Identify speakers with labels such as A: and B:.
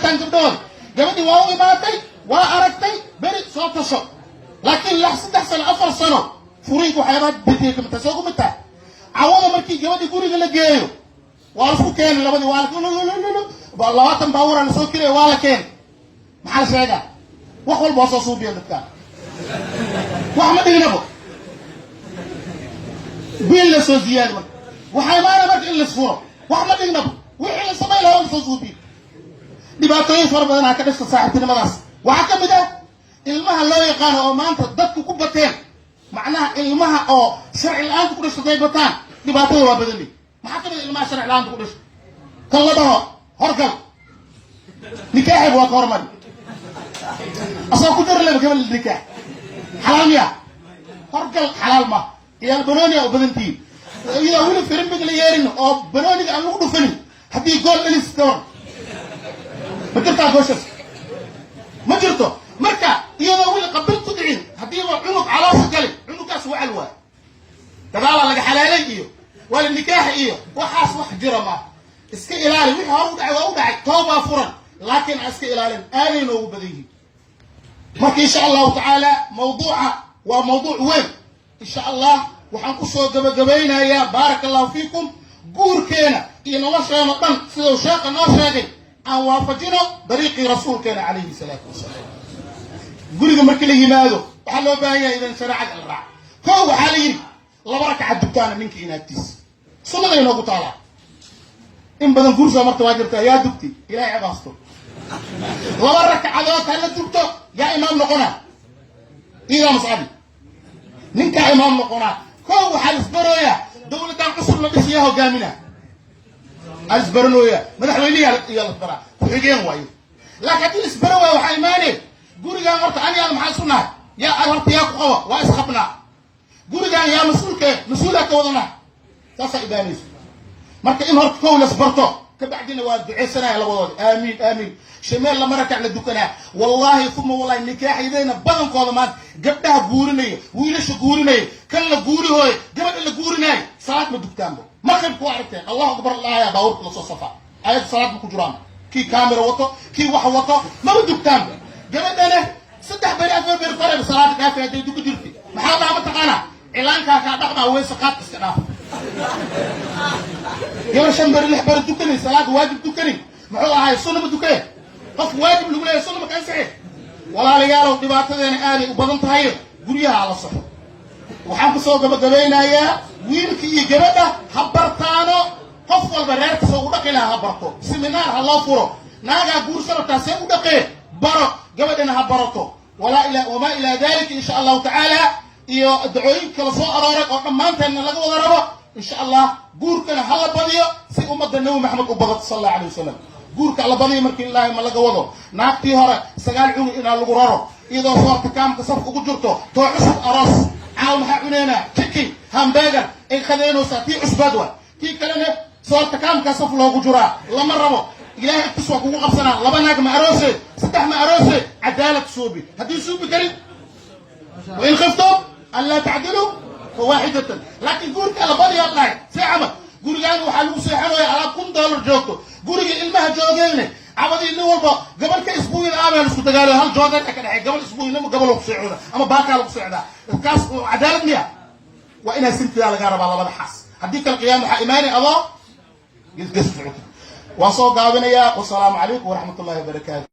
A: Xantaan gabdhahooda. Gabadhii waa u imaatay, waa aragtay, beri soo tasho. Laakiin 3 sano, 4 sano furiinka waxyaabaha bediyay kamid tahay. Soo kumid tahay cawada markii gabadhii guriga la geeyo, waa lasku keenay labadii, waa 20 baabuura lasoo kiraya, waa la keenay. Maxaa la sheegaa? Wax walba waa soo suubiya dadkaan, wax ma dhignabo, biil la soo ziyaadi. Marka waxaa imaanaya marka in laisfuro. Wax ma dhignabo, wixii la samayn lahaa la soo suubiyo. Dhibaatooyin fara badan ha ka dhashta saaxiibtinimadaas. Waxaa ka mid ah ilmaha loo yaqaano oo maanta dadku ku bateen, macnaha ilmaha oo sharci la-aanta ku dhashta. Day bataan, dhibaatada waa badani. Maxaa ka mid ah ilmaha sharci la-aanta ku dhashta? Kan la dhaho horgal, nikaaxiba waa ka hormari, asagoo ku jira leba gabal nikaax. Xalaal miya horgal? Xalaal ma. Ciyaal banooniya u badantihiin, iyadoo weli firimbiga la yeerin oo banooniga aan lagu dhufanin, haddii gool dhalis ka waran? Ma jirtaa gooshaas? Ma jirto. Marka iyadoo weli qabil ku dhicin, haddiiba cunug caloosha galay, cunugaas wacal waay, gadaalaa laga xalaalay iyo waa la nikaaxa iyo waxaas wax jira maaha. Iska ilaali. Wixii hore u dhacay waa u dhacay, toobaa furan, laakiin aan iska ilaalin, aaday noogu badan yihiin. Marka insha Allahu tacaala mawduuca waa mawduuc weyn. Insha Allah waxaan kusoo gabagabaynayaa, baaraka Allahu fiikum, guurkeena iyo nolosheena dhan siduu sheekha noo sheegay aan waafajino dariiqii rasuulkeena calayhi salaatu wasalaam. Guriga markii la yimaado, waxaa loo baahan yahay idan shareecada la raaco. Kow, waxaa la yidhi laba rakaca dugtaana ninka inaagtiis, sunnaday noogu taalaa. In badan guursoo marta waa jirta, yaa dugti? Ilahay cabaasto. Laba rakacadood hala dugto. Yaa imaam noqona? Iidaa mascabi ninkaa imaam noqonaa. Kow, waxaa la isbarooyaa dawladdan cusub la dhisiyaa hogaamina alisbaranooya, madaxweynihi iyo lasbaraa, ku-xigeen waayo. Laakiin haddii laisbaro waayo, waxaa imaanee gurigaan horta ani aad maxaa isu nahay? Yaa ad horta yaa ku qaba? Waa isqabnaa. Gurigaan yaa mas-uulkee? Mas-uulaa ka wadana. Saasaa imaanayso. Marka in horta kow lasbarto, kabacdina waa duceysanaya labadooda, aamiin aamiin, shameel lama rakac la dukanaa. Wallahi uma wallahi, nikaaxyadeyna badankooda maanta gabdhaha guurinaya, wiilasha guurinaya, kan la guurihooyo, gabadha la guurinaayo, salaad ma dugtaanba. Maqribka waa aragteen, Allahu akbar laaya, baabuurka lasoo safaa, ayad salaad ma ku jiraan. Kii kaamira wato, kii wax wato, maba dugtaanba. Gabadhana 3 beri, 4 beri koreba salaada dhaafay. Hadday duku jirti, maxaa dhaha mataqaanaa? Cilaankaa kaa dhaqmaa, weyse qaad iska dhaaf. Gabar 5 beri, 6 beri dukanin salaada waajib dukanin, muxuu ahay? Sunna ma dukee? Qof waajib lagu leeyahay sunna ma ka ansaxe? Walaalayaalow, dhibaatadeena aaday u badan tahay. Guryaha la saxo. Waxaan kusoo gabagabaynayaa, wiilka iyo gabadha ha bartaano, qof walba reerkiisa ugu dhaqi lahaa ha barto. Seminaar ha loo furo. Naagaa guursa rabtaa, see u dhaqee baro. Gabadhana ha barato. Walaa ila wamaa ilaa dalika, insha Allahu tacaala, iyo dacooyin kala soo arooray oo dhammaanteedna laga wada rabo insha Allah. Guurkana ha la badiyo si ummadda Nabi Maxamed u badato sal Allahu alayh wasalam. Guurka la badiyo markii ilaahay ma laga wado naagtii hore sagaal cunug inaa lagu raro, iyadoo soorta kaamka safka ugu jirto, too cusub aroos. Caaw maxaa cuneynaa? Chicken, hamburger ay qadeynaysaa. Tii cusbaad waa tii kalena soorta kaamka saf loogu jiraa. Lama rabo. Ilaahay agtiis waa kugu qabsanaa. Laba naag ma aroose, saddex ma aroose. Cadaalad suubi. Haddii suubi karin, wain khiftum anlaa tacdiluu fawaaxidatan. Laakiin guurka la badiyaa dhahay see camal. Gurigaan waxaa lagu seexanaya alaab $1000 joogto. Guriga ilmaha joogeyne cabadii nin walba gabalka isbuuyin aabaa laisku dagaalo, hal joodan ka dhexey, gabal isbuuyin gabal ku seexooda ama baakaa lagu seexdaa. Kaas cadaalad miya? Waa inaa sintidaa lagaa rabaa labada xaas. Haddii kale qiyaama waxaa imaanay adoo gesges socotid. Waan soo gaabinayaa. Wasalaamu calaykum waraxmat ullahi wabarakaatu.